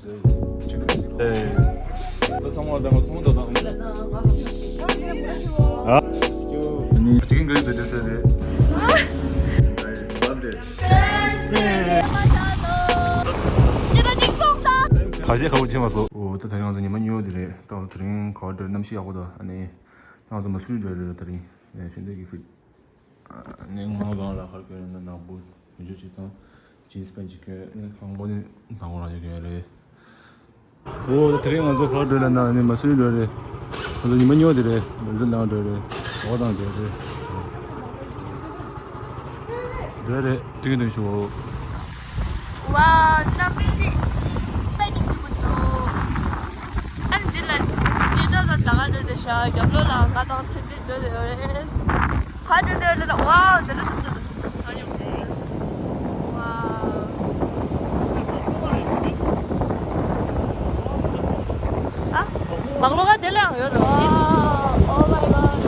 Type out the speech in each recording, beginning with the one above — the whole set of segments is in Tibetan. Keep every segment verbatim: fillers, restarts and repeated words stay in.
ཨ། ཅིག་གིན་ག་རེ་འདུག་དེ་ཟེར་རེད། ཁ་ཤས་ཁ་བོ་ཆེ་མ་སོང་། འོ་ད་ད་རིང་ང་ཚོ་ཉི་མ་གཉིས་པ་དེ་རེད། ད་དེ་རིང་ག་བར་འགྲོ། གནམ་གཤིས་ཡག་པོ་འདུག་ཨ་ནི་ད་ང་ཚོ་མ་སུ་རི་འགྲོ་རེད། ད་རིང་ནས་ཆུ་འདོད་ཀྱི་ཕིད། ནས་ངོ་གང་ལ་ཁར་གྱོན་ན་ནག་པོ་མི་འཇུ་ཅིག་དང་། ཇིན་སི་པན་ཅིག་གྱོན། ནས་ཁང་པ་ནི་དང་པོ་རང་ཡོད་གྱོན་རེད། འོ་དེ་རིང་ང་ཚོ་ག་བར་འགྲོ་ལབ་ན་ནི་མ་སུ་རི་འགྲོ་རེད། ང་ཚོ་ཉི་མ་གཉིས་པ་དེ་རེད། མ་སུ་རི་ནང་འགྲོ་རེད། འོ་དང་འགྲོ་རེད། འགྲོ་རེད། ཏིང་ཏིང་ཞུ། ཝའོ། གནམ་གཤིས་དཔེ་ནི་སྐྱིད་པོ་འདུག་ཨ་ནི་འདི་ལ་ཉེ་འགྲམ་ལ་ད་ག་འགྲོ་བསྡད་ཤག་རྒྱབ་ལོགས་ལ་ང་དང་ཆེ་འདི་འགྲོ་བསྡད་ཡོད་རེད། ག་འགྲོ་བསྡད་ཡོད་ལབ་ན། ཝའོ། འདི་རུ་འདི་རུ། ཝའོ། ཨ། མག་ལོག་ག་དེ་ལའང་ཡོད་རེད། Oh my god.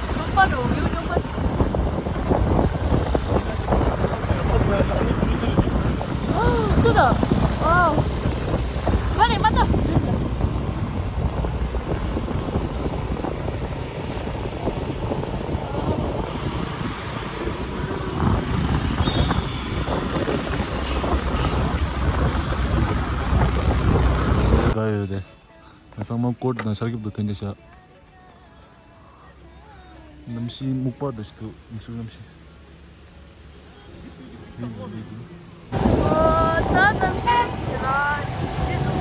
སྙོམས་པ་འགྲོ། ཡུལ་སྙོམས་པ། ཏུ་ཏུ། ཨོ། མ་ལེ་མ་ཏ། ག་ཡོད་དེ། ཚང་མ་ཀོ་ཊི་དང་ཤར་ཁྱབ་ཏུ་གྱོན་བསྡད་ཤག་གནམ་གཤིས་སྨུག་པ་འདྲ་ཞིག་འདུག་མི་སུ་གནམ་གཤིས། ཨོ། ད་གནམ་གཤིས་ཞེ་དྲག་ཞིག་འདུག་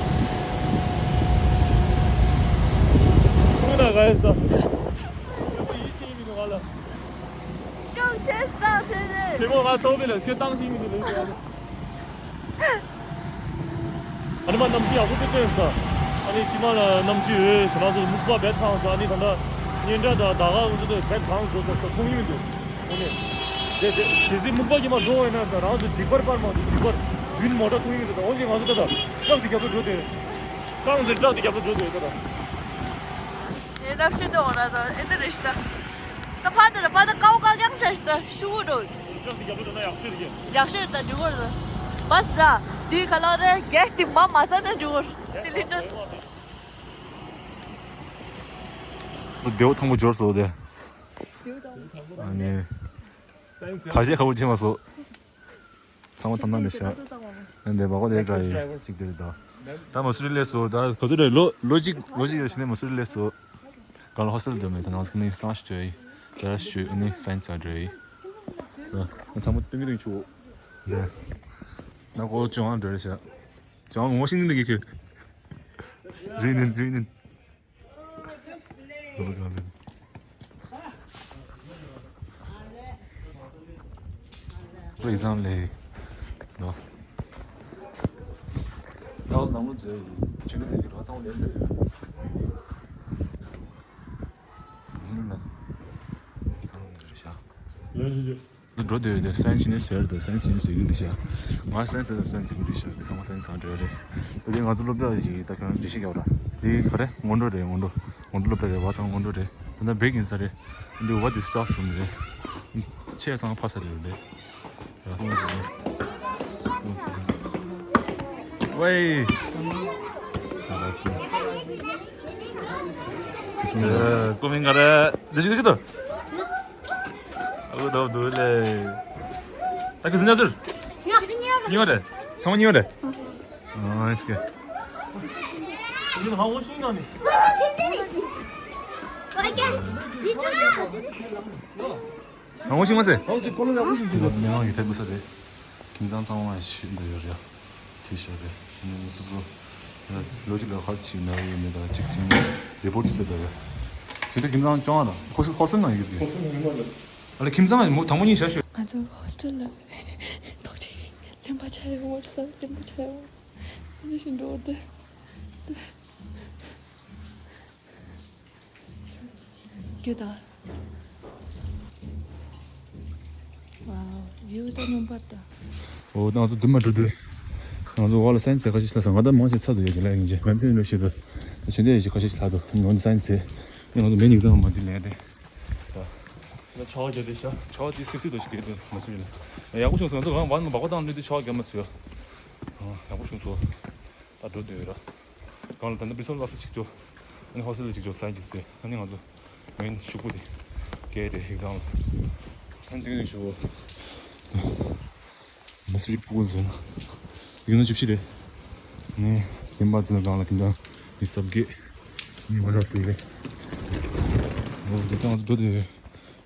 ཁོང་ད་ག་ཡོད་ས། ཁྱོད་ཡིད་ཆེས་མི་འདུག་ག་ལ། ཤོག་ཆེ་སྟག་ཆེ་རེད། དེ་མོ་ང་ཚོགས་པའི་ལ་ཁྱོད་བཏང་ཤེས་མི་འདུག་ལ། ཨ་ནི་མ་གནམ་གཤིས་ཡག་པོ་དཔེ་བསྟན་ས། ཨ་ནི་དཀྱིལ་མ་ལ་གནམ་གཤིས་འོད་ཞེ་ན་སོ་སྨུག་པ་བེད་ཐང་ས། ཨ་ནི་ད་ལྟ་སྙན་གྲགས་དང་ད་ག་འུ་ཚོ་དེ་བེད་ཐང་འགྲོ་ས་ས་མཐོང་ཡི་མི་འདུག་འོ་ནི། དེ་དེ་གལ་སྲིད་སྨུག་པ་དཀྱིལ་མ་འགྲོ་བས་ན་ད་རང་ཚོ་སྡིག་པར་པར་མ་འདུག་སྡིག་པར་མདུན་མོ་ཊ་མཐོང་ཡི་མི་འདུག་ད་འོ་ཅིག་ང་ཚོ་ད་ད་ཊྲག་དེ་རྒྱབ་ལ་འགྲོ་དེ། རྐང་ཚེ་ཊྲག་དེ་རྒྱབ་ལ་འགྲོ་དེ་ད་ད། ངའི་གནམ་གཤིས་ཐོག་ལ་ད་ཨེ་འདི་རེད་ཤི་ད། ས་ཕ་དེ་ར་ཕ་ད་ཀའོ་ཀ་རྐྱང་ཆ་ཤི་ད་ཤུ་བོ་འགྲོ། ཡག་ཤོས་རེད་ཀྱི། བསྡུ་དགོས་རེད། བས་ད་འདི་ག་ལོ་རེད། གེ་སི་དེ་མ་མ་ཟ་ན་འགྲོ་གི་རེད། སི་ལིན་ཌར། བདེ་བོ་ཐང་པོ་འབྱོར་སོང་དེ། ཨ་ནི། ཕ་ཤེས་ཁ་བོ་ཆེ་མ་སོང་། ཚང་མ་ཐམ་ཐམ་རེད་ཤག་ཨ་འདི་བ་གོ་དེ་འདྲ་ཡོད་ཅིག་དེ་རེད་ད། ད་མ་སུ་རི་སླེབས་སོང་། ད་ག་ཚོད་རེད། ལོ་ལོ་གཅིག་ལོ་གཅིག་རེ་ཕྱིན་ནས་མ་སུ་རི་སླེབས་སོང་། ག་ལ་ཧོ་སི་ཊེལ་འགྲོ་མེད། ད་ནང་ཁ་ནས་སང་ཞིག་འགྲོ་ཡི། ཇ་ཞུ་ཨ་ནི་སའེན་སི་ས་འགྲོ་ཡི། ད་ཚང་མ་སྟོན་གི་སྟོན་ཆུ། ད་ན་གོ་ཅོང་འགྲོ་རེད་ཤག་ཅོང་ངོ་ཤེས་ནི་འདི་གི་ཁྱོད། རིང་ནིན་རིང་ནིན། ལོ་ཡི་ཚང་ལས་ནོ། ད་ནང་ལོ་ཛོ་ཡི་ཆུ་ནི་ལས་ཀྱི་རོ་ཚང་ལས་ཛོ་ཡི། ནི་ན་ཚང་ལས་རེད་ཤག་འདི་འགྲོ་འདོད་ཡོད་དེ། སའེན་སི་བྱས་ནས་ཟེར་དུས་སའེན་སི་བྱས་ནས་ཟེར་གྱི་འདུག་ཤག་ང་སའེན་སི་དང་སའེན་སི་ཟེར་གྱི་འདུག་ཤག་དེ་ཚང་མ་སའེན་སི་ཚང་འགྲོ་རེད། ད་དེ་ང་ཚོ་སློབ་གྲྭ་ཞིག་ད་ཁྱོད་རང་འགྲེལ་བཤད་རྒྱག་ར། དེ་ག་རེ་སྔོན་འགྲོ་རེད། སྔོན་འགྲོ་སྔོན་འགྲོ་སློབ་གྲྭ་རེད། བ་ཚང་སྔོན་འགྲོ་རེད། ད་ལྟ་བྷེ་རེག་ཡིན་ས་རེད། འདི་what is stop from རེད། ཆས་ཚང་ཕ་ས་རེད་རེད། ཝེ། ཀོ་མིན་ག་རེ། འདི་ཞིག་འདི་ཞིག་ཏུ། ཨ་ཁུ་ད་བུ་ལེ། ཨ་ཁུ་སུ་ཉག་ཚུར། ཉི་ཧོ་རེ། ཚང་མ་ཉི་ཧོ་རེ། ཨ་ཨིས་ཀེ། ངོ་ཤེས་མ་ཟེར། ང་ཚོ་མི་མང་གི་ཐད་འབུ་ས་རེད། ཁྱིམ་ཚང་ཚང་མ་ཞིག་འདི་ཡོད་རེད། ཐིག་ཤ་རེད། ཨ་ནི་སོ་སོ་ལོ་གཅིག་ལ་ག་ཅིག་ན་ཡོད་མེད་དང་གཅིག་ཅིག་རི་པོར་ཅིག་བཙལ་དགོས་རེད། ཇི་ལྟར་ཁྱིམ་ཚང་བཅོ་ལྔ་དང་ཧོ་སི་ཧོ་སི་ནང་ཡོད་རེད། ཨ་ལ་ཁྱིམ་ཚང་མོ་དང་པོ་གཉིས་བཞག་ཤོད། ང་ཚོ་ཧོ་སི་ཊེལ་ལ་ཐོག་ཅིག་ལེན་པ་ཆ་ཡོད། ཧོ་སི་ཊེལ་ལེན་པ་ཆ་ཡོད། ཨ་ནི་ཞིག་འགྲོ་འོར་དེ། རྒྱུ་དང་། ཝའོ། ཝིའུ་དང་སྙོམས་པར་དང་། འོ་ད་ང་ཚོ་འདི་མ་འགྲོ་དུས། ང་ཚོ་འོག་ལ་སའེན་སི་ཁ་ཤས་ལྷག་སོང་། ང་ད་མང་ཆེ་ཚར་དུ་ཡོད་ཀྱི་ལ་ཡིན་གྱི་མེམ་ཐེན་ལོ་ཤེས་དུ། ཆེ་འདྲ་ཡི་ཁ་ཤས་ལྷག་དུ་ནོ་ནི་སའེན་སི་ཚེ། ང་ཚོ་མེ་ཉིག་ཚང་མ་འདི་ལས་དེ། ད་ཆ་བ་རྒྱབ་དེ་ཤ། ཆ་བ་དེ་སིབ་སིབ་དུ་ཞིག་རྒྱབ་དེ་མ་སུ་ཡིན། ཡག་པོ་བྱུང་སོང་། ང་ཚོ་རང་བ་ནི་འབག་པ་བཏང་ལུས་དེ་ཆ་བ་རྒྱབ་མ་སུ་ཡ། ཡག་པོ་བྱུང་སོང་། ཨ་འགྲོ་འདོད་ཡོད་ར། གང་ལ་ད་ནི་པི་སོལ་ཨོ་ཕི་སི་ཅིག་འགྲོ། ཨ་ནི་ཧོ་སི་ཊེལ་ཅིག་འགྲོ་སའིན་ཅིག་ཟེར། ཨ་ནི་ང་ཚོ་མེན་ཤོག་བུ་དེ་སྐྱེལ་ཏེ་ཨེག་ཛམ་ལ། ཨ་ནི་དེ་ནས་ཤོག་བུ། མ་སི་རི་ཕྲུ་གུ་ཚོ་ཡིན་ན་བཅུ་བཞི་རེད། ནི་ཡིན་པ་ཚོ་གང་ལ་དེ་འདྲ་ཡིན་ས་གི་ནི་མ་རག་སུ་རེད། འོ་དེ་ད་ང་ཚོ་འགྲོ་དེ།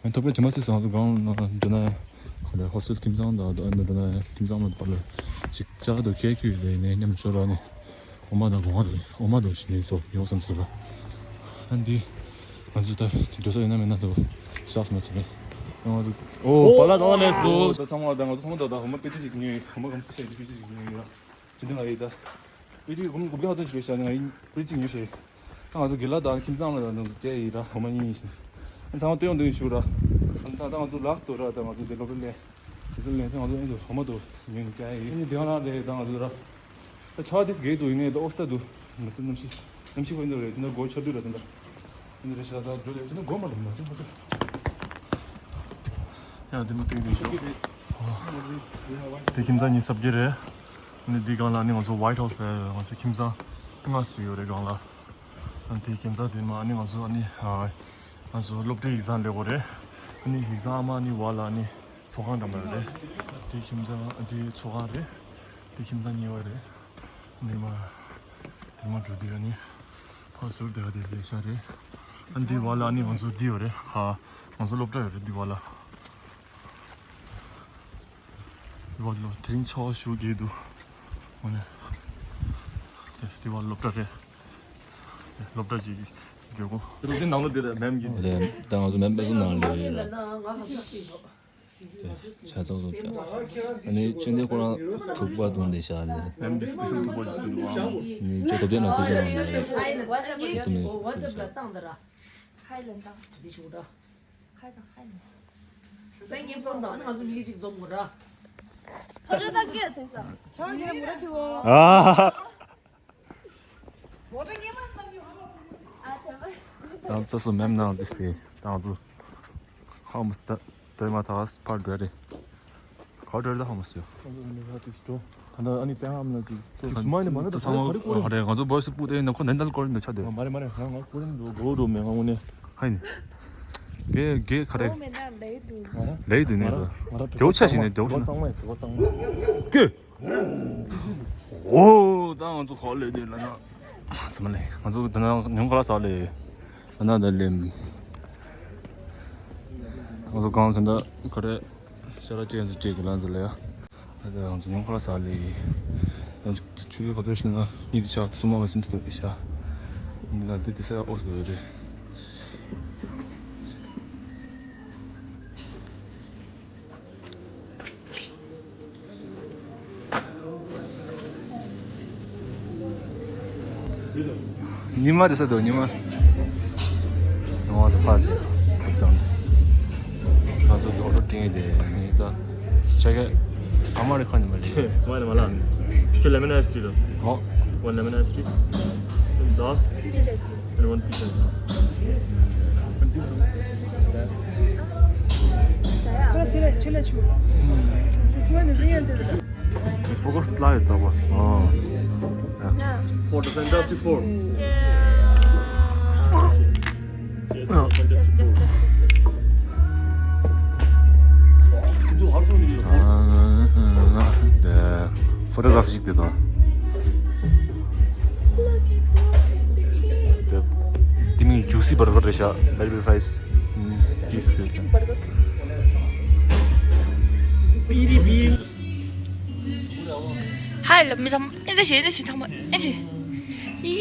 ཨ་ཐོབ་པའི་དྲི་མ་སི་སང་གང་འདི་ན་ཁོ་ལ་ཧོ་སི་ཊེལ་ཁྱིམ་ཚང་དང་འདི་ན་ཁྱིམ་ཚང་མ་བར་ལ་ཅིག་ཅག་ཏུ་ཁྱད་ཁྱུད་ལས་ནས་མཉམ་ཤོར་ར་ནས་འོ་མ་དང་གོང་བ་དང་འོ་མ་དང་ཞིག་ནས་ཚོ་ཡོང་བསམ་ཚུལ་ལ། ཨ་འདི་ང་ཚོ་ད་འགྲོ་ས་ཡོད་ན་མེད་ན་དུ་ཤག་མ་ཚུལ་ལ་ང་ཚོ་ཨོ་པ་ལ་དང་ལས་སོ། ད་ཚང་མ་ད་ང་ཚོ་ཚང་མ་ད་ད་འོ་མ་པེ་ཏི་ཞིག་ཉོས། འོ་མ་གམ་ཁ་ཤས་ཀྱི་པེ་ཏི་ཞིག་ཉོས་ཡོད་ར། ཇི་འདྲ་ལ་ཡིན་ད། པི་ཅིག་གུམ་གུམ་གི་ཧ་ཙང་ཞུ་ཤ་ནི་ང་ཡིན་པི་ཅིག་ཉུ་ཤེ། ད་ང་ཚོ་གི་ལ་དང་ཁྱིམ་ཚང་ལ་དང་ནང་དུ་བསྡད་ཡིན་ར་འོ་མ་གཉིས་ཡིན་ཤིང་། ཨ་ཚང་མ་སྟོན་ཡོང་དུ་ཡིན་ཞུ་ར། ད་ད་ང་ཚོ་ལག་ཏུ་ར་ད་ང་ཚོ་དེ་སློབ་གྲྭ་ལས་དེ་ཚོ་ལས་ད་ང་ཚོ་ཨེ་འདུ་འོ་མ་དུ་ཉོས་ནས་བསྡད་ཡིན། ཨ་ནི་དེ་ག་ལ་རེད་ད་ང་ཚོ་ར། ད་ཆ་དེ་གས་དུ་ཡིན་ནས་ད་ཨོ་སྟ་དུ་ང་ཚོ་གནམ་གཤིས་གནམ་གཤིས་ཁོ་ཨེ་འདུ་རེད། དེ་འདྲ་སྒོ་ཆར་དུས་ར་དེ་འདྲ་ཨེ་འདུ་རེད་ཤ། ད་འགྲོ་ལས་དེ་འདྲ་སྒོ་མ་ལ་མ་ཅང་ཁོ་ཚོ། ཡ་དེ་མ་ཏིག་ཏིག་ཤོག་དེ་ཁྱིམ་ཚང་གཉིས་སབ་ཀྱི་རེད། ནི་འདི་སྒང་ལ་ནི་ང་ཚོ་ཝའིཊ་ཧའུ་སི་ལ་ང་ཚོ་ཁྱིམ་ཚང་ལྔ་ཞིག་ཡོད་རེད་སྒང་ལ། ཨ་དེ་ཁྱིམ་ཚང་དེ་མ་ནི་ང་ཚོ་ཨ་ནི་ཨ་ང་ཚོ་སློབ་གྲྭའི་ཡིག་ཚང་སླེབས་ཡོད་རེད། ཨ་ནི་ཡིག་ཚང་ཨ་མ་ནི་བ་ལ་ནི་ཚོགས་ཁང་འགྲམ་ལ་ཡོད་རེད། དེ་ཁྱིམ་ཚང་དེ་ཚོགས་ཁང་རེད། དེ་ཁྱིམ་ཚང་གཉིས་པ་རེད། ནི་མ་དེ་མ་འགྲོ་དུས་ཨ་ནི་ཕ་ཟུར་དེ་ག་དེ་ལས་ཤ་རེད། ཨ་འདི་བ་ལ་ཨ་ནི་ང་ཚོ་འདི་ཡོད་རེད། ཧ་ང་ཚོ་སློབ་གྲྭ་ཡོད་རེད་འདི་བ་ལ། དེ་བ་ལ་དེ་རིང་ཆར་པ་ཞེ་པོ་རྒྱག་འདུག་འོ་ནས། དེ་དེ་བ་སློབ་གྲྭ་རེད། སློབ་གྲྭ་ཅིག་གི་སྒེའུ་ཁུང་། དེ་ནང་ལོགས་དེ་ལ་མེམ་གྱིས། ད་ང་ཚོ་མེམ་པ་ཚོ་ནང་ལ་ཡོད་ར། དེ་ཆ་ཚང་ཚོ་ཀྱང་། ཨ་ནི་ཅུང་ཟད་ཁོ་རང་ཐུག་པ་བཏུང་བསྡད་ཤག་ལས། མེམ་འདི་སི་པེ་ཤལ་ཐུག་པ་ཅིག་ཟེར་འདུག་ཨང་། ནི་ཅོ་ཏོ་བདེ་ན་ཐུག་ཅོ་ནང་ལ་ཡོད། ཐུག་ནི་ཟེར་ཤག་ཨ། ང་ཚོ་སོ་མེམ་ནང་དེ་སྟེ་ད་ང་ཚོ་ཧ་མོ་སྟ་དེ་མ་ཐག་ཕར་འགྲོ་རེད། ག་འགྲོ་རེད་ད་ཧ་མོ་སུ། ད་ཨ་ནི་ཙང་ཨམ་ལ་ཅིག་ཚུ་མ་ནི་མ་ན་ད་ཚང་མ་ཧ་རེ་ང་ཚོ་བོ་སི་པུ་དེ་ན་ཁོ་ནན་ཏལ་སྐོར་འདི་ཆ་དེ། མ་རེད་མ་རེད་ང་ང་སྐོར་འདི་འགྲོ་འགྲོ་མེད་ང་ངོ་ནས། ཧ་ནི། གེ་གེ་ག་རེ། ལེ་དུ་ནི་ད། དེའུ་ཆ་ཞིག་ནས་དེའུ་ཆ་ན། ཀེ། འོ་ད་ང་ཚོ་ག་ལེ་དེ་ལ་ན། ཚང་མ་ལེ་ང་ཚོ་ད་ན་ཉུང་ག་ལ་ས་ལེ། ལ་ན་ད་ལེ། ང་ཚོ་གང་ད་ག་རེ། ཤ་ར་ཅན་ཚོ་ཅིག་གི་ལ་ཚོ་ལེ་ཡ། ད་ང་ཚོ་ཉུང་ག་ལ་ས་ལེ། ང་ཚོ་ཆུ་ལི་ག་ཚོད་ཤི་ན་གཉིས་དེ་ཆ་སུ་མ་བ་སིམ་ཚོ་ཤ། ལ་དེ་དེ་ས་ཡ་ཨོ་སི་ལེ་རེད། ཉི་མ་དེ་ས་དོ་ཉི་མ། ཉི་མ་ཚོ་ཕར་དེ་ཁུར་དང་དེ། ང་ཚོ་ལོ་རོ་ཏྲིང་དེ་མི་ད་ཆ་ག་ཨ་མ་རེ་ཁ་ཉི་མ་རེད། མ་རེད་མ་ལ། ཁྱོད་ལེ་མོན་ཨའི་སི་ཊི་རེད། ཨོ། One lemon iced tea. ད། Peach iced tea. And one peach iced tea. Focus line is over. Oh. Yeah. For the fantastic four. Cheers. Cheers. Cheers. Cheers. Cheers. ཕོ་ཊོ་གྷ་ར་ཕི་ཞིག་དེ་དང་། དེ་དེ་མིང་ཇུ་སི་བར་གར་རེད་ཤག Melvin fries. ཇུ་སི་ཅི་ཀིན་བར་གར། ཧའི་ལ་མི་ཚང་མ་ཨེ་འདྲ་བྱེད་ཨེ་འདྲ་བྱེད་ཚང་མ་ཨེ་འདྲ་བྱེད། ཡ།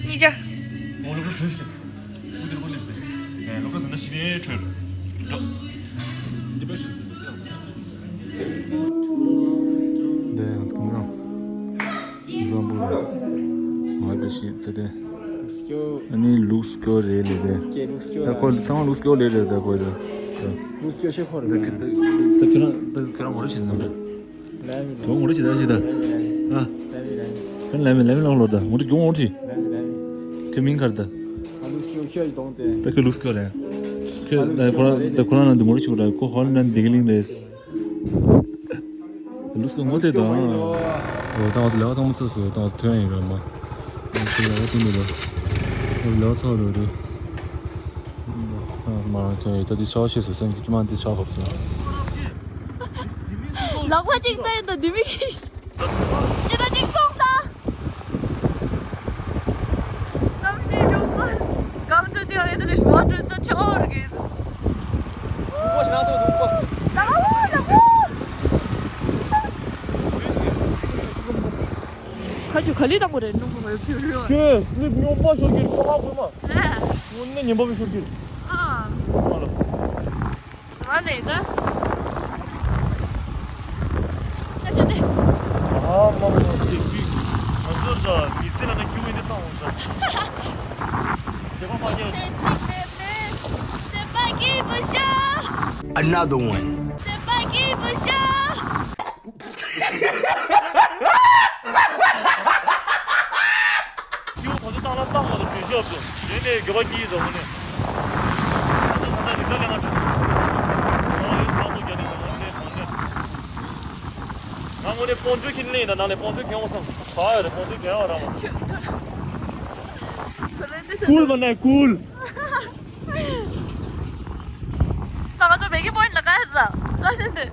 གཉིས་ཆ། འདི་ང་ཚོ་ཁོང་རང་འཛམ་བུ་ར་མ་འདི་ཞིག་ཚེ་དེ། ཨ་ནི་ལུགས་སྐྱོ་རེད་ལེ་དེ། ད་ཁོ་ཚང་མ་ལུགས་སྐྱོ་ལེ་རེད་ད་ཁོ་ད། ལུགས་སྐྱོ་ཤེས་ཁོ་རེད། ད་ཁྱོད་རང་ད་ཁྱོད་རང་ངོ་རེ་བྱེད་ནམ་རེད། ཁྱོད་ངོ་རེ་བྱེད་ད་བྱེད་ད། ཨ། ཁྱོད་ལེ་མི་ལེ་མི་ལང་ལོ་ད་ངོ་རེ་ཁྱོད་ངོ་རེ། ཁྱོད་མིང་ག་རེ་ད། ད་ཁྱོད་ལུགས་སྐྱོ་རེད། ཁྱོད་ད་ཁོ་རང་ད་ཁོ་རང་ལ་འདི་ངོ་རེ་བྱེད་ད་ཁོ་ཧོ་ལན་ཌི་གི་ལིང་རེད། ལུགས་སྐྱོ་ངོ་ཚེ་དང་། ད་ང་ཚོ་ལས་ཀ་ཚང་མ་ཚར་སོང་། ད་ང་ཚོ་ཐོན་ཡིན་ར་མ། ང་ཚོ་ལས་ཀ་ཐོན་འདུག་ར། ང་ཚོ་ལས་ཀ་ཚར་འགྲོ་རེད། ད་ང་ཚོ་མ་རང་ཐོན་ཡིན། ད་འདི་ཆར་པ་ཤེས་སོང་། སེམས་ཀྱི་མ་འདི་ཆར་པ་བབས་སོང་། ལག་པ་གཅིག་བསྟན་དང་འདི་མི་གིས། ཉི་ཟླ་གཅིག་སོང་ད། གནམ་གཤིས་ལྗོན་པ། གངས་ལྗོངས་དེ་ཡང་ཨེ་ད་རེ་ཤི་བ་ཏྲོ་ད་ཆེ་བ་རེད། ལ་བ་ལ་བ། ཁ་ཆུ་ག་ལི་དང་པོ་རེད། སྣུམ་པོ་ཡོད་ཁྱོད་རེད། ཁྱོད་སླེབས་ཉོ་པ་ཤོར་གྱི་ཁོ་ཧ་གོ་མ། ཨ། དངོས་གནས་ཉན་པ་མི་ཤོར་གྱི། ཨ། ཨ་ལ། ང་ལས་ད། ང་ཤ་དེ། ཨ་མ་མ་དེ་དུས་ང་ཚོར་ད་མི་ཚེ་ལ་ན་སྐྱོ་བའི་འདི་བཏང་འོང་ད། དེ་མ་མ་རྒྱལ། སེམས་ཅིག་ལས་ལས། སེམས་པ་སྐྱིད་པོ་ཤོག Another one. སེམས་པ་སྐྱིད་པོ་ཤོག་སྐྱིད་པོ་གོ་ཚོད་བཏང་ན་བཏང་མ་ཐུབ་ཞོད་ཤོབ་ཏུ། དེ་ནས་དགེ་བ་སྐྱིད་ཡིན་ཟེར་འོ་ནས། ད་ལྟ་ད་ལྟ་རི་ས་ལས་ང་ཚོ། ང་ཡོད་ཁང་པོ་རྒྱ་ནས་ང་ནས་གང་ནས། ང་དངོས་གནས་སྤོན་ཆུ་ཁྱིམ་ལས་ཡིན་ན་ནང་ནས་སྤོན་ཆུ་གྱོན་འོང་བསམ། ག་ཡོད་རེད་སྤོན་ཆུ་གྱོན་འོང་ར་མ། ཀུལ་བ་ན་ཀུལ། ད་ང་ཚོ་མེ་གི་པོ་ཡིན་ལ་ག་ཡོད་ར། ལ་ཤན་དེ།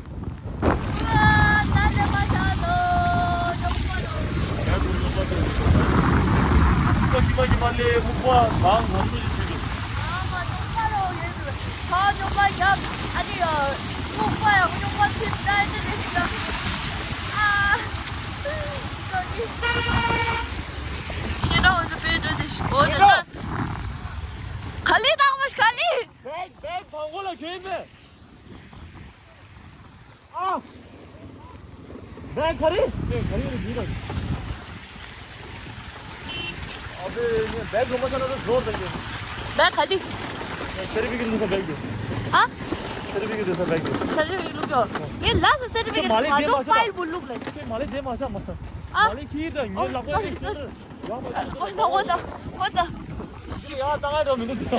ག་ལི་དང་མ་ག་ལི། བེག་བེག་དང་པོ་ལ་གྱོན་མེད། ཨ། བེག་ག་རེ། བེག་ག་རེ་རེད་འདི་ར། ཨ་བེ་ངས་བེག་ལོ་མ་ཆ་ན་ཟོར་དང་གི། བེག་ག་དེ། ངས་ཆེ་རི་བི་གི་འདུག་ས་བེག་གི། ཨ། ཆེ་རི་བི་གི་འདུག་ས་བེག་གི། ཆེ་རི་བི་གི་ལུག་ཡོ། ངས་ལ་ས་ཆེ་རི་བི་གི་ང་ཚོ་ཕའིལ་བུ་ལུག་ལ། ཁྱེད་མ་ལེ་དེ་མ་ཤ་མ། ཨ། མ་ལེ་ཁྱི་དང་ངའི་ལག་པ་ཞིག་ཤོར། ཝ་ད་ཝ་ད་ཝ་ད། ཡ་ད་ང་འགྲོ་མི་འདུག་ད་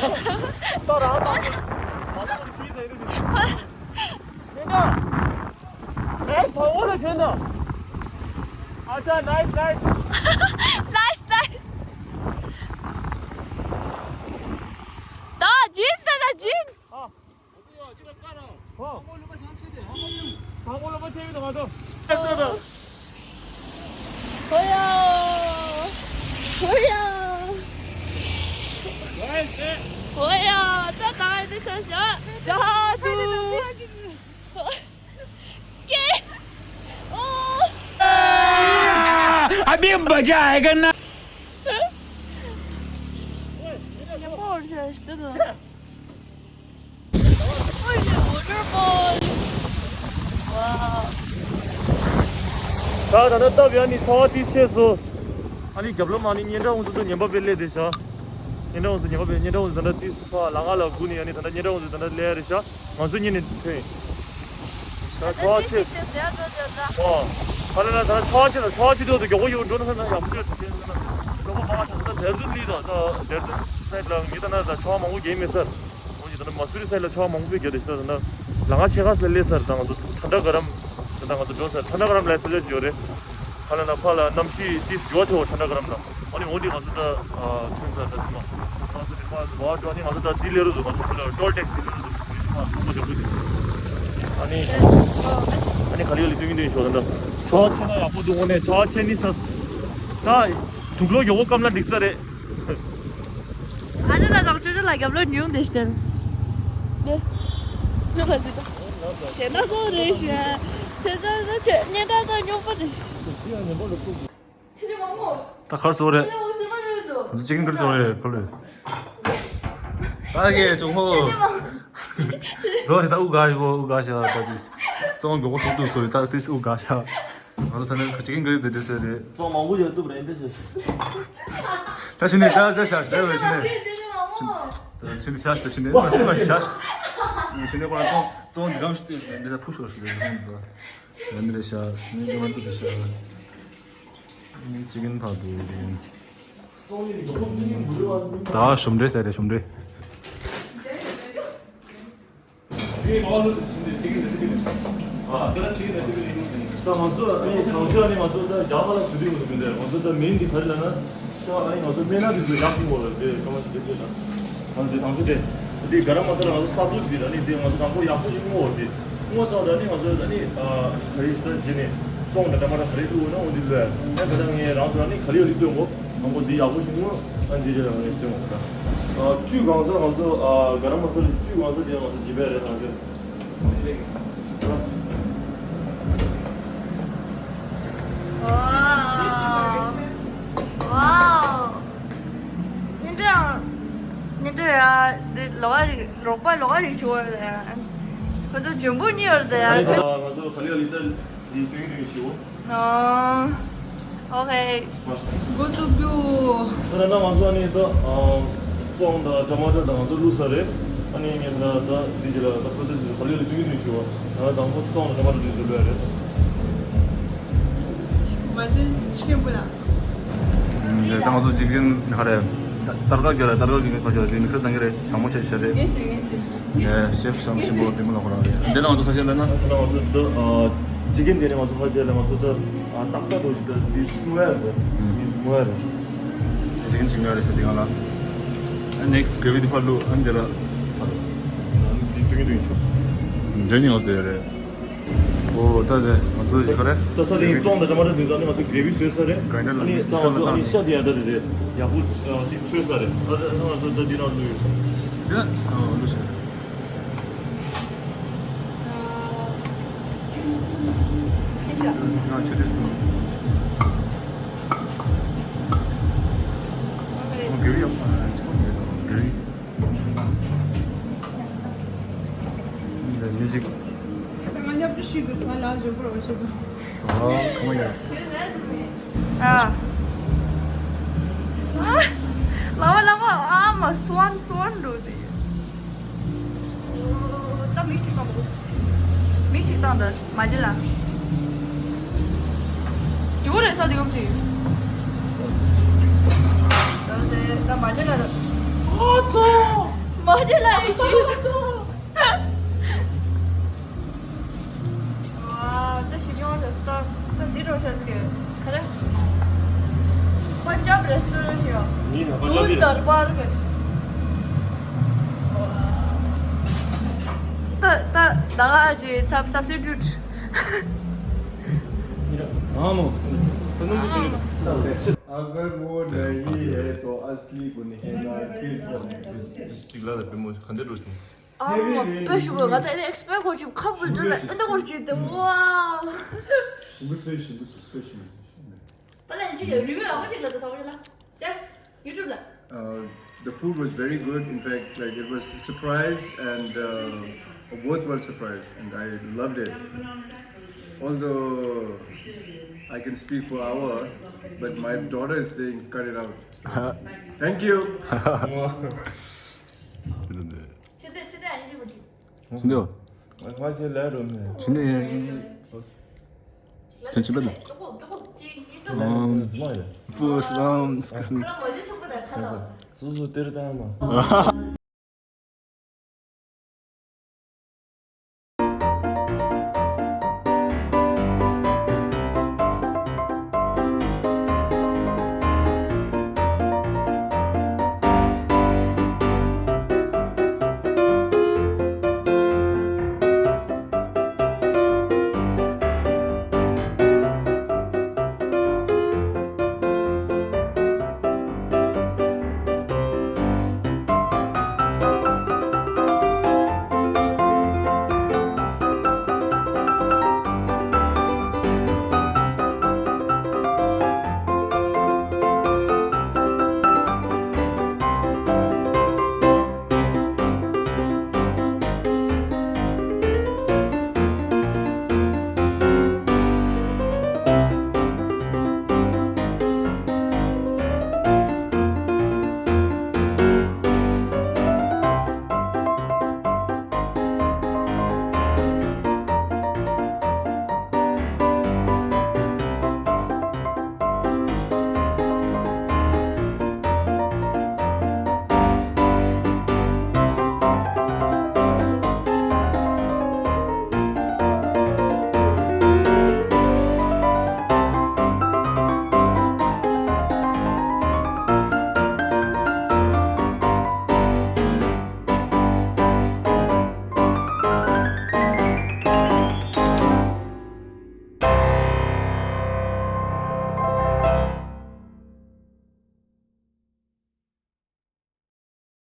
རང་ད་ང་ད་ང་ཁྱི་དང་ཡིན་འདུག་ཁྱེད་ན། ཨེ་ད་འོ་ལ་ཁྱེད་ན། ཨ་ཅག་ནའིས་ནའིས། ནའིས་ནའིས། ད་ཇིན་སི་ད་ད་ཇིན་སི། ཨ། ཧོ། དང་པོ་ལོ་པ་ཆེ་བའི་དང་མ་གཏོགས། ཧོ་ཡ། ཧོ་ཡ། ཧོ་ཡ། ད་ད་ཨེ་འདི་ཆ་ཤ། ཇ་དུ། ཀེ། ཨོ། अभी मजा आएगा ना। ཉམས་པོ་ཆ་ཤ་ད། ཨོ་ཡ། ཝ་ད་ད་ལྟ་བ་ཡ་ནི་ཚ་བ་ཏིས་ཆེ་སོ། ཨ་ནི་རྒྱབ་ལོ་མ་ནི་ཉེན་དྲ་འུ་ཚོ་ཚོ་ཉན་པ་པེ་ལེ་དེ་ཤ། ཉེན་དྲ་འུ་ཚོ་ཉན་པ་པེ་ཉེན་དྲ་འུ་ཚོ་ད་ལྟ་ཏིས་ཕ་ལ་ང་ལ་སྒུ་ནི་ཡ་ནི་ད་ལྟ་ཉེན་དྲ་འུ་ཚོ་ད་ལྟ་ལེ་རེ་ཤ། ང་ཚོ་ཉིན་ནི་ཐོན། ད་ཚ་བ་ཆེ། ཨོ། ཧ་ལ་ན་ད་ཚ་བ་ཆེ་ད་ཚ་བ་ཆེ་དུས་ད་མགྱོགས་པོ་ཡོང་འགྲོ་ན་ས་ན་ཡག་ཤོས་ད་མགྱོགས་པོ་མ་ཆ་ས་ད་དེར་ཛུན་ལི་ད་ད་དེར་ཛུན་སའི་ལ་ངེད་ད་ན་ད་ཚ་བ་མང་པོ་རྒྱག་མེད་སར། འོ་ཡི་ད་ན་མ་སུ་རི་སའི་ལ་ཚ་བ་མང་པོ་རྒྱག་དེ་ཤ་ད་ན་ལ་ང་ཆེ་ཁ་སལ་ལེ་སར་ད་ང་ཚོ་ཐན་ཏྲ་ག་རམ་ད་ང་ཚོ་འགྲོ་སར་ཐན་ཏྲ་ག་རམ་ལ་སལ་ལེ་ཡོད་རེད། ཧ་ལ་ན་ཕ་ལ་གནམ་གཤིས་ཏིས་མགྱོགས་ཆེ་བོ་ཐན་ཏྲ་ག་རམ་ལ། ཨ་ནི་འོ་འདི་ང་ཚོ་ད་ཐོན་ས་ད་ཐུ་མ་ང་ཚོ་དེ་མ་བ་འགྲོ་ནི་ང་ཚོ་ད་ལྡི་ལེ་རུ་འདུག་ང་ཚོ་ཕུ་ལ་ཊོལ་ཊེག་སི་ལེ་རུ་འདུག་སི་ཁ་ཐུག་པ་འཇོག་གི་འདུག་ཨ་ནི་ཨ་ནི་ག་ལེ་ལི་ཏུ་མི་འདུག་ཤོག་ད་ད་ཆོག་ཆེ་ན་ཡག་པོ་འདུག་འོ་ནས་ཆོག་ཆེ་ནི་ས་ད་དུག་ལོག་ཡོག་པོ་སྐམ་ན་འགྲིག་ས་རེད། ཨ་ནི་ལ་དང་ཅོ་ཅོ་ལ་རྒྱབ་ལོ་ཉུང་དེ་ཤ་དེ་ནི་ཅོ་ལ་འདི་ད་ཞེ་ན་ཚོ་རེད་ཤ་ཆེ་ཚོ་ཚོ་ཆེ་ཉེ་ད་ཚོ་ཉུང་པོ་རེད། ད་གར་སོང་རེད། ང་ཚོ་ཅི་ཀིན་གར་སོང་རེད་ཕ་ལོས། ད་གེ་ཅུང་ཧོ། ཛོ་ཞིག་ད་དབུ་ག་ཞིག་དབུ་ག་ཞིག་ད་དུས། ཙོང་མགྱོགས་པོ་སོང་དུས་སོ་ད་དུས་དབུ་ག་ཞིག་ང་ཚོ་ད་ནི་ཅི་ཀིན་གར་དུ་དུས་སོ་རེད། ཙོང་མང་པོ་ཡོད་དུས་རེད་འདི་ཞིག་ད་ཕྱི་ནས་ད་ད་ཤ་ཤ་ད་ཕྱི་ནས། ཕྱི་ནས་ཤ་ཤ་ད་ཕྱི་ནས་ད་ཕྱི་ནས་ཤ་ཤ། ཕྱི་ནས་ཁོ་རང་ཙོང་ཙོང་འདི་གམ་ཞིག་ཏུ་འདི་ད་ཕུ་ཤོར་ཞིག་རེད་ད། ད་འདི་རེད་ཤ་ནི་ང་ཚོ་དུ་ཤ། ཅི་ཀིན་ཕ་གི་ཅི་ཀིན། ད་ཞུམ་འདྲེ་ཟེར་རེད་ཞུམ་འདྲེ། ཨ། ད་ང་ཚོ་ཨ་ནི་དང་ཤོས་ཨ་ནི་ང་ཚོ་ད་རྒྱ་གར་ལ་སུ་དུས་ཡོང་གི་མི་འདུག་ང་ཚོ་ད་མེན་འདི་ག་རེ་ལབ་ན། ད་ཨ་ནི་ང་ཚོ་སྨན་སྣ་འདི་ཚོ་ཡག་པོ་ཡོད་རེད། དེ་སྐར་མ་ཞིག་དེ་དེ་ད་ང་ཚོ་དང་ཤོས་དེ་དེ་ག་རམ་མ་ས་ལ་ང་ཚོ་ས་བླུགས་འདི་ད་ནི་དེ་ང་ཚོ་དང་པོ་ཡག་པོ་ཞིག་བསྔོ་བ་དེ་བསྔོ་ཚར་ད་ནི་ང་ཚོ་ད་ནི་ཨ་ག་རེ་ད་བྱས་ནས་བཙོང་དང་འདྲ་མ་འདྲ་ག་རེ་བླུགས་ན་འོ་འདི་བླུགས་ཡ། ད་ད་ངས་རང་ཚོ་ད་ནི་ག་རེ་ཡོད་འདི་སྟོན་གོ། དང་པོ་འདི་ཡག་པོ་ཞིག་བསྔོ། ཨ་འདི་རེད་ང་ཚོ་སྟོན་གོ། ད་བཅུད་གང་ས་ང་ཚོ་ཨ་ག་རམ་མ་ས་ལ་བཅུད་གང་ས་དེ་ང་ཚོ་བྱེད་པ་རེད། ང་ཚོ། ཝའོ། ཝའོ། ཉིན་དྲ། ཉིན་དྲ་ཡ། འདི་ལོག་རིག་རོགས་པ་ལོག་རིག་ཞུ་བར་དེ། ཁོ་ཚོ་འཇོན་པོ་གཉིས་བར་དེ་ཡ། ང་ཚོ་ག་ལེ་ག་ལེ་ད་འདི་སྟོན་གྱི་ཡོད་ཞུ། ཨོ། ཨོ་ཁེ། འགོ་བཙུགས་རྒྱུ། ད་ལྟ་ང་ཚོ་ཨ་ནི་ད་ཨ་བཙོང་དང་ཊ་མ་ཊར་དང་ང་ཚོ་བླུགས་ཚར་རེད། ཨ་ནི་ངས་ད་ད་འདི་རྗེས་ལ་ད་པོ་རོ་སེ་སི་ག་ལེ་ལ་སྟོན་གྱི་འདུག་ཞུ་བ། ད་དང་པོ་བཙོང་དང་ཊ་མ་ཊར་འདི་ཚོ་བླུགས་ཡ་རེད། མ་ཟིན་ཆེན་པོ་ལ། ད་ང་ཚོ་ཅི་ཀེན་ག་རེ། ཏར་ཀ་ག་རེ། ཏར་ཀ་གི་ཁ་ཤས་དེ་མིག་སར་བཏང་གི་རེད། གྲང་མོ་བྱས་བྱས་རེད། ངས་ཟེར་ངས་ཟེར། ནས་ཤེ་ཕི་ཤང་ཤིང་པོ་བདེ་མོ་ལ་ཁོ་རང་རེད། འདི་ལ་ང་ཚོ་ཁ་ཤས་ལབ་ན། ང་ཚོ་ད་ཨ་ཅི་ཀེན་དེ་ནས་ང་ཚོ་ཁ་ཤས་ལ་ང་ཚོ་ད་ཨ་ཏག་ཏག་འདུག་ཅིག་ད་དེ་སྨོ་ཡ་རེད། སྨོ་ཡ་རེད། ཅི་ཀེན་ཅི་སྨོ་ཡ་རེད་ཟེར་དེ་གང་ལ། ཨ་ནེག་སི་གྷེ་བི་དེ་ཕར་བླུགས། ཨ་འདི་ལ་ཚར། ཨ་འདི་སྟོན་གྱི་སྟོན་གྱི་ཆོག་འདྲ་ནི་ང་ཚོ་དེ་རེད། ཨོ་ད་དེ་ང་ཚོ་ཞིག་ག་རེ། ད་ས་དེ་བཙོང་དང་ཊ་མ་ཊར་དེ་ཚོ་ནི་ང་ཚོ་གྷེ་བི་བཟོས་ས་རེད། གྷ་རེན་ཌར་ཨ་ནི་ལ་ད་ང་ཚོ་ཨ་ནི་ཤ་དེ་ཡང་ད་དེ་དེ་ཡག་པོ་ཨ་དེ་བཟོས་ས་རེད། ད་ད་ང་ཚོ་ད་དེ་ནང་བླུགས་ཡོད། འདི་ན་ཨ་བླུགས་ཤིག་ཨ་ཆོས་དེ་སྟོན། ཨོ་གྷེ་བི་ཡག་པོ་ཨ་ཅི་གོ་མེད་དོ་གྷེ་བི། འདི་མི་ཅིག་ང་ཉབ་ཏུ་ཤི་དུས་ང་ལ་བཞོན་པོ་རོ་ཤི་སོང་། ཨ་ཁོ་མ་ཡ། ཨ། ལ་བ་ལ་བ་ཨ་མ་སུ་ཝན་སུ་ཝན་འགྲོ་དེ། ད་མིག་ཞིག་བཏང་དགོས། མིག་ཞིག་བཏང་ད་མ་བྱེད་ལ། ཇོ་རེ་ས་དེ་ཡོང་ཅིག་ད་དེ་ད་མ་བྱེད་ལ། ཨོ་ཙོ། མ་བྱེད་ལ་ཡིན་ཅིག་ཝ། ད་ཞིམ་ཡོང་རེ་སི་ཊོ་རན་ཊི་ད་འདི་འགྲོ་ཤག་ཟེར་གི་ག་རེ། པན་ཇབ་རེ་སི་ཊོ་རན་ཊི་ཡོད། ཡིན་ན་པན་ཇབ་དུད་དར་པར་གི། ད་ད་ད་ག་ཅི་སབ་སབ་སི་ཊི་ཊུཊ། ཡིན་ན་ཨ་མོ། ད་ནུ་མོ་ཟེར། अगर वो नहीं है तो असली गुनहगार फिर कौन है? This this ཅིག་ལ་ད་བེ་མོ་ག་འདྲ་འགྲོ་བྱུང་། ཨ་མ་དཔེ་ཞུ་བ་ང་ཚོ་ཨེ་ནི་ཨེག་སི་པེག་གོ་ཆིབ་ཁ་བུ་འདྲ་ལ་ཨེ་འདྲ་གོ་ཆིབ་དེ་ཝའོ། ཞིམ་པོ་བཟོས། ཞིམ་པོ་བཟོས། དཔེ་ཞིམ་པོ་བཟོས། པ་ལ་ཡིན་ཞིག་རི་ཝིའུ་ཡག་པོ་ཞིག་ལ་དུ་ཐོག་ལ་དེ་ཡུ་ཊུབ་ལ། Uh, the food was very good. In fact, like, it was a surprise and uh, a worthwhile surprise, and I loved it. Although I can speak for hour, but my daughter is saying, "Cut it out." Thank you. ཆེ་དེ་ཆེ་དེ་ཨ་ནི་ཆེ་བ་ཅིག་ཆེ་དེ། ང་ཁ་ཆེ་ལས་རོ་མེད། ཆེ་དེ་ཡིན། ཆེ་ཆེ་ལ་ད། ཀྱོག་པོ་ཀྱོག་པོ་ཅིག་ཨིན་སོ། ཨམ། ཟི་མ་ཡ། ཕུ་སི་ཨམ། Excuse me. ཁ་ལ་མོ་ཇེ་ཆུང་ཁ་ལ་ཁ་ལ། སོ་སོ་དེར་བཏང་མ།